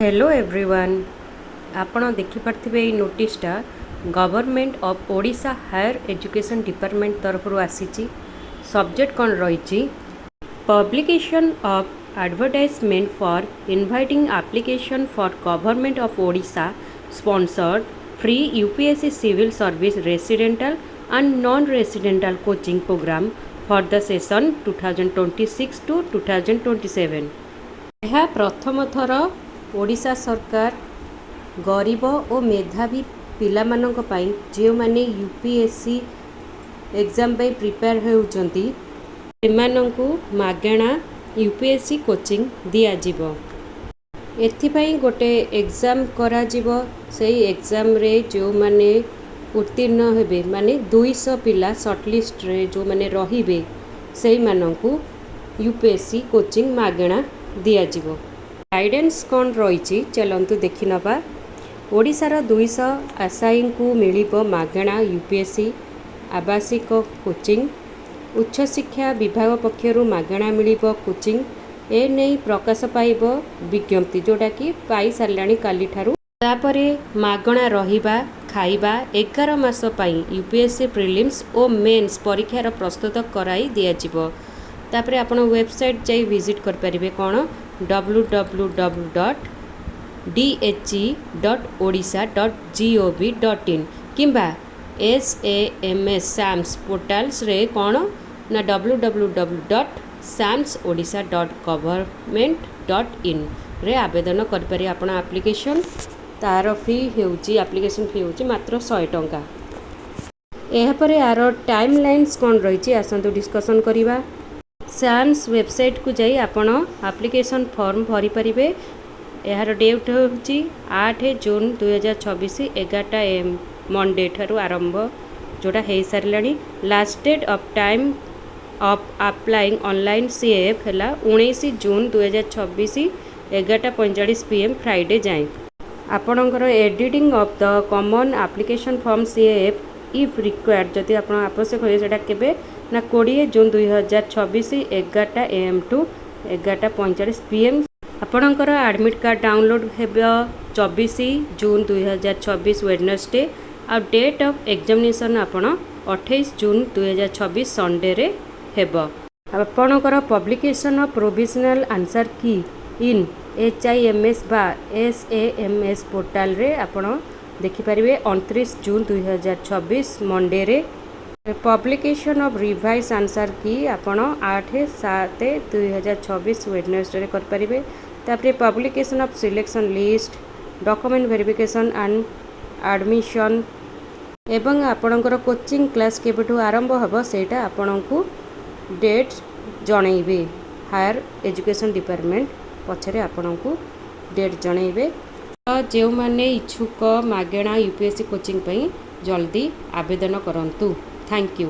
Hello everyone, ଆପଣ ଦେଖିପାରୁଥିବେ ଏଇ ନୋଟିସ୍ଟା Government of Odisha Higher Education Department ତରଫରୁ ଆସିଛି। ସବଜେକ୍ଟ କ'ଣ ରହିଛି? Publication of advertisement for inviting application for Government of Odisha sponsored free UPSC Civil Service residential and non residential coaching program for the session 2026 to 2027. ଏହା ପ୍ରଥମ ଥର ଓଡ଼ିଶା ସରକାର ଗରିବ ଓ ମେଧାବୀ ପିଲାମାନଙ୍କ ପାଇଁ, ଯେଉଁମାନେ ୟୁପିଏସ୍ସି ଏକ୍ଜାମ୍ ପାଇଁ ପ୍ରିପେୟାର ହେଉଛନ୍ତି, ସେମାନଙ୍କୁ ମାଗଣା ୟୁପିଏସ୍ସି କୋଚିଂ ଦିଆଯିବ। ଏଥିପାଇଁ ଗୋଟେ ଏକ୍ଜାମ୍ କରାଯିବ। ସେଇ ଏକ୍ଜାମ୍ରେ ଯେଉଁମାନେ ଉତ୍ତୀର୍ଣ୍ଣ ହେବେ, ମାନେ 200 ପିଲା ସର୍ଟଲିଷ୍ଟରେ ଯେଉଁମାନେ ରହିବେ, ସେଇମାନଙ୍କୁ ୟୁପିଏସ୍ସି କୋଚିଂ ମାଗଣା ଦିଆଯିବ। ଗାଇଡ଼େନ୍ସ କ'ଣ ରହିଛି, ଚାଲନ୍ତୁ ଦେଖିନେବା। ଓଡ଼ିଶାର 200 ଆଶାୟୀଙ୍କୁ ମିଳିବ ମାଗଣା ୟୁପିଏସ୍ସି ଆବାସିକ କୋଚିଂ। ଉଚ୍ଚଶିକ୍ଷା ବିଭାଗ ପକ୍ଷରୁ ମାଗଣା ମିଳିବ କୋଚିଂ। ଏ ନେଇ ପ୍ରକାଶ ପାଇବ ବିଜ୍ଞପ୍ତି, ଯେଉଁଟାକି ପାଇସାରିଲାଣି କାଲିଠାରୁ। ତାପରେ ମାଗଣା ରହିବା, ଖାଇବା, 11 ମାସ ପାଇଁ ୟୁପିଏସ୍ସି ପ୍ରିଲିମ୍ସ ଓ ମେନ୍ସ ପରୀକ୍ଷାର ପ୍ରସ୍ତୁତ କରାଇ ଦିଆଯିବ। ତାପରେ ଆପଣ ୱେବସାଇଟ୍ ଯାଇ ଭିଜିଟ୍ କରିପାରିବେ। କ'ଣ? www.dhe.odisha.gov.in କିମ୍ବା ଏସ୍ଏଏମ୍ଏସ୍ ସାମ୍ସ ପୋର୍ଟାଲ୍ସରେ। କ'ଣ ନା www.sams odisha.government.inରେ ଆବେଦନ କରିପାରିବେ ଆପଣ ଆପ୍ଲିକେସନ୍। ତା'ର ଫି ହେଉଛି, ଆପ୍ଲିକେସନ୍ ଫି ହେଉଛି ମାତ୍ର 100 ଟଙ୍କା। ଏହାପରେ ଆର ଟାଇମ୍ ଲାଇନ୍ସ କ'ଣ ରହିଛି, ଆସନ୍ତୁ ଡିସ୍କସନ୍ କରିବା। ସାମ୍ସ ୱେବସାଇଟ୍କୁ ଯାଇ ଆପଣ ଆପ୍ଲିକେସନ୍ ଫର୍ମ ଭରିପାରିବେ। ଏହାର ଡେଟ୍ ହେଉଛି 8 ଜୁନ୍ 2026, 11ଟା ଏଏମ୍, ମଣ୍ଡେ ଠାରୁ ଆରମ୍ଭ, ଯେଉଁଟା ହେଇସାରିଲାଣି। Last date of time of applying online CAF ହେଲା 19 ଜୁନ୍ 2026, 11ଟା 45 ପିଏମ୍, ଫ୍ରାଇଡ଼େ ଯାଏଁ। ଆପଣଙ୍କର editing of the common application form CAF if required, ଯଦି ଆପଣ ଆବଶ୍ୟକ ହୁଏ, ସେଇଟା କେବେ ନା 20 ଜୁନ୍ 2026, 11ଟା ଏଏମ୍ ଟୁ 11ଟା 45 ପିଏମ୍। ଆପଣଙ୍କର ଆଡ଼ମିଟ୍ କାର୍ଡ଼ ଡାଉନଲୋଡ଼୍ ହେବ 24 ଜୁନ୍ 2026, ୱେଡ଼ନେସଡ଼େ। ଆଉ ଡେଟ୍ ଅଫ୍ ଏକ୍ଜାମିନେସନ୍ ଆପଣ 28 ଜୁନ୍ 2026, ସଣ୍ଡେରେ ହେବ। ଆପଣଙ୍କର publication of provisional answer key in HIMS ବା ଏସ୍ଏଏମ୍ଏସ୍ ପୋର୍ଟାଲରେ ଆପଣ ଦେଖିପାରିବେ 29 June 2026, ମଣ୍ଡେରେ। Publication of revise answer key ଆପଣ 8/7/2026, ୱେଡ଼ନେସଡ଼େରେ କରିପାରିବେ। ତାପରେ publication of selection list, document verification and admission ଏବଂ ଆପଣଙ୍କର କୋଚିଂ କ୍ଲାସ୍ କେବେଠୁ ଆରମ୍ଭ ହେବ, ସେଇଟା ଆପଣଙ୍କୁ ଡେଟ୍ ଜଣେଇବେ। ହାୟର ଏଜୁକେସନ୍ ଡିପାର୍ଟମେଣ୍ଟ ପଛରେ ଆପଣଙ୍କୁ ଡେଟ୍ ଜଣେଇବେ। ତ ଯେଉଁମାନେ ଇଚ୍ଛୁକ ମାଗଣା ୟୁପିଏସ୍ସି କୋଚିଂ ପାଇଁ, ଜଲ୍ଦି ଆବେଦନ କରନ୍ତୁ। Thank you.